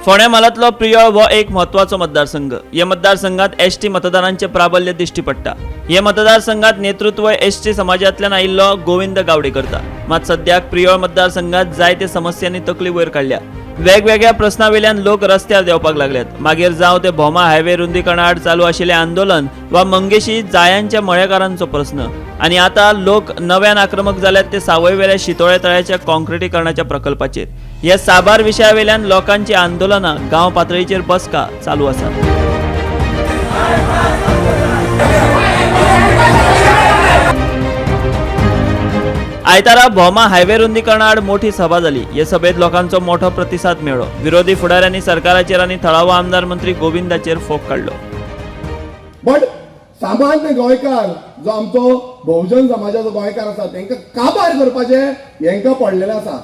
फोंड्या म्हालांतलो प्रियोळ हो एक म्हत्वाचो मतदारसंघ. हे मतदारसंघात एसटी मतदारांचे प्राबल्य दिश्टी पडटा. हे मतदारसंघात नेतृत्व एसटी समाजांतल्यान आयिल्लो गोविंद गावडे करता. मात सद्याक प्रियोळ मतदारसंघात जायते समस्यांनी तकली वयर काडल्या. वेगवेगळ्या प्रस्नावेल्यान लोक रस्त्यार देंवपाक लागल्यात. मागीर जावं ते भोमा हायवे रुंदीकरणा आड चालू आशिल्लें आंदोलन वा मंगेशी जायांच्या मळेकारांचो प्रस्न. आनी आतां लोक नव्यान आक्रमक जाल्यात ते सावयवेल्या शितोळे तळ्याच्या काँक्रिटीकरणाच्या प्रकल्पाचेर. ह्या साबार विशयावेल्यान लोकांची आंदोलनां गांव पातळीचेर बसका चालू आसात. आयतारा भोमा हायवे रुंदीकरणा आड मोठी सभा जाली. हे सभेत लोकांचो मोठो प्रतिसाद मेळ्ळो. विरोधी फुडाऱ्यांनी सरकाराचेर आनी थळावो आमदार मंत्री गोविंदाचेर फोग काडलो. बट सामान्य गोंयकार जो आमचो बहुजन समाजाचो गोंयकार आसा तांकां काबार करपाचें हेंकां पडलेलें आसा.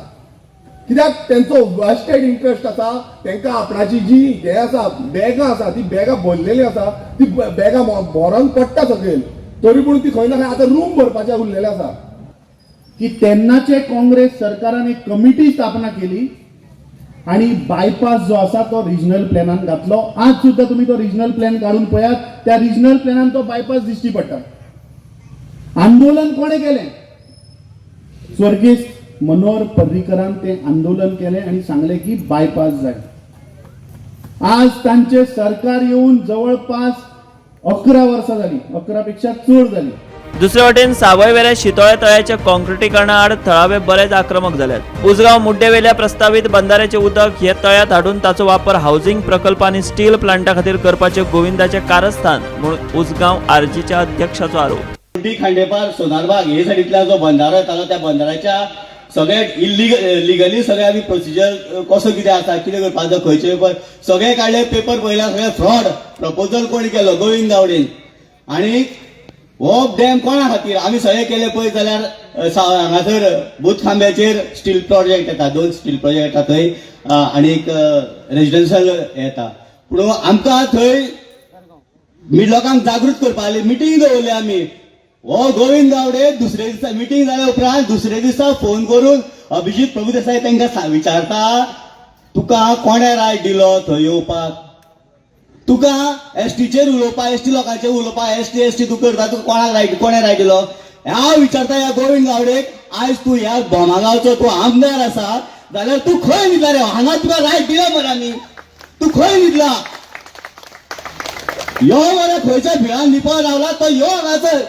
कित्याक तेंचो वेस्टेड इंट्रस्ट आसा. तांकां आपणाची जी हें आसा बॅगां आसा ती बॅगां भरलेली आसा, ती बॅगां भरोन पडटा सकयल, तरी पूण ती खंय ना खंय आतां रूम भरपाचें उरलेलें आसा. की तेन्नाचे काँग्रेस सरकारान एक कमिटी स्थापना केली आणि बायपास जो आसा तो रिजनल प्लॅनान घातलो. आज सुद्दां तुमी तो रिजनल प्लॅन काडून पळयात, त्या रिजनल प्लॅनान तो बायपास दिश्टी पडटा. आंदोलन कोणें केलें? स्वर्गेस्त मनोहर पर्रीकरान तें आंदोलन केलें आनी सांगलें की बायपास जाय. आज तांचे सरकार येवन जवळपास 11 वर्सां जाली, 11 पेक्षा चड जाली. दुसरे वटेन सावयवेल्या शितोळे तळ्याच्या काँक्रिटीकरणा आड थळावे बरेच आक्रमक जाल्यात. उजगांव मुड्डेवेल्या प्रस्तावीत बंधाऱ्याचें उदक हे तळ्यात हाडून ताचो वापर हावसिंग प्रकल्प आनी स्टील प्लांटा खातीर करपाचें गोविंदाचें कारस्थान म्हूण उजगांव आरजीच्या अध्यक्षाचो आरोप. कुर्डी खांडेपार सोनारबाग हे सायडींतल्यान जो बंधारो येतालो त्या बंधाऱ्याच्या सगळे इल्लिगल लिगली सगळे आमी प्रोसिजर कसो कितें आसा, कितें करपाचो, खंयचे पेपर सगळे काडले. पेपर पळयल्या सगळे फ्रॉड. प्रपोजल कोणी केलो? गोविंद गावडेन. आनी हो डॅम कोणा खातीर आमी सगळे केले पळय जाल्यार हांगासर भूतखांब्याचेर स्टील प्रोजेक्ट येता, 2 स्टील प्रोजेक्ट येता थंय आनी एक रेजिडेन्शियल येता. पूण आमकां थंय लोकांक जागृत करपा आली मिटींग दवरली आमी. हो गोविंद गावडे दुसरे दिसा मिटींग जाल्या उपरांत दुसरे दिसा फोन करून अभिजीत प्रभुदेसाय तांकां विचारता, तुका कोणे रायट दिलो थंय येवपाक? तुका एसटीचेर उलोवपा, एसटी लोकांचेर उलोवपा, एसटी एसटी तूं करता, तुका कोणाक रायट, कोणे रायट दिलो? हांव विचारता ह्या गोविंद गावडेक, आयज तूं ह्या भोमा गांवचो तूं आमदार आसा जाल्यार तूं खंय न्हिदला रे? हांगा तुका रायट दिला मरे आमी, तूं खंय न्हिदला? यो मरे खंयच्या भिळान लिपोवन रावला तो यो हांगासर.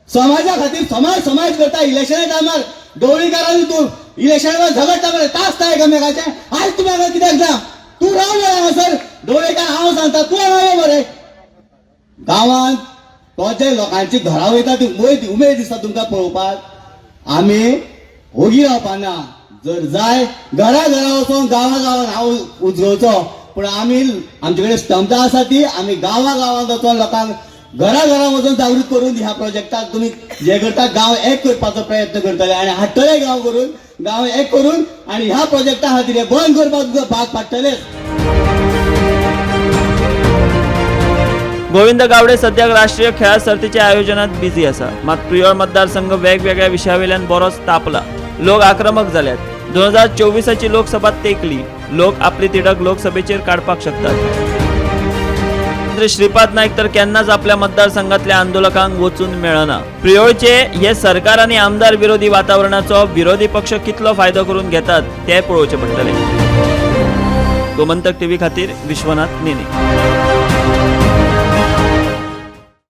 समाजा खातीर समाज समाज करता. इलेक्शना टायमार ढवळीकारांनी तूं इलेक्शना झगडटा मरे तास ता एकामेकाचे. आयज तुमी हांगा कित्याक ना? तूं राव मरे हांगासर ढवळीकार, हांव सांगता तूं हांगा यो मरे. गांवांत तो जे लोकांची घरां वयता ती उमेद उमेद दिसता तुमकां पळोवपाक. आमी ओगी रावपाना. जर जाय घरा घरा वचोन गांवा गांवान हांव उजगोवचो, पूण आमी आमचे कडेन क्षमता आसा ती आमी गांवा गांवांत वचोन लोकांक घरा घरा वचोन जागृत करून ह्या प्रोजेक्टाक तुमी जे करता गांव एक करपाचो प्रयत्न करतले आनी हाडटले गांव करून, गांव एक करून आनी ह्या प्रोजेक्टा खातीर हे बंद करपाक तुका भाग पाडटलेच. गोविंद गावडे सद्याक राष्ट्रीय खेळां सर्तीच्या आयोजनात बिझी आसा. मात प्रियोळ मतदारसंघ वेगवेगळ्या विशयावेल्यान बरोच तापला. लोक आक्रमक जाल्यात. 2024 लोकसभा तेंकली. लोक आपली तिडक लोकसभेचेर काडपाक शकतात. मंत्री श्रीपाद नायक तर केन्नाच आपल्या मतदारसंघातल्या आंदोलकांक वचून मेळना. प्रियोळचे हे सरकार आनी आमदार विरोधी वातावरणाचो विरोधी पक्ष कितलो फायदो करून घेतात ते पळोवचें पडटलें. गोमंतक टीव्ही खातीर विश्वनाथ नेने.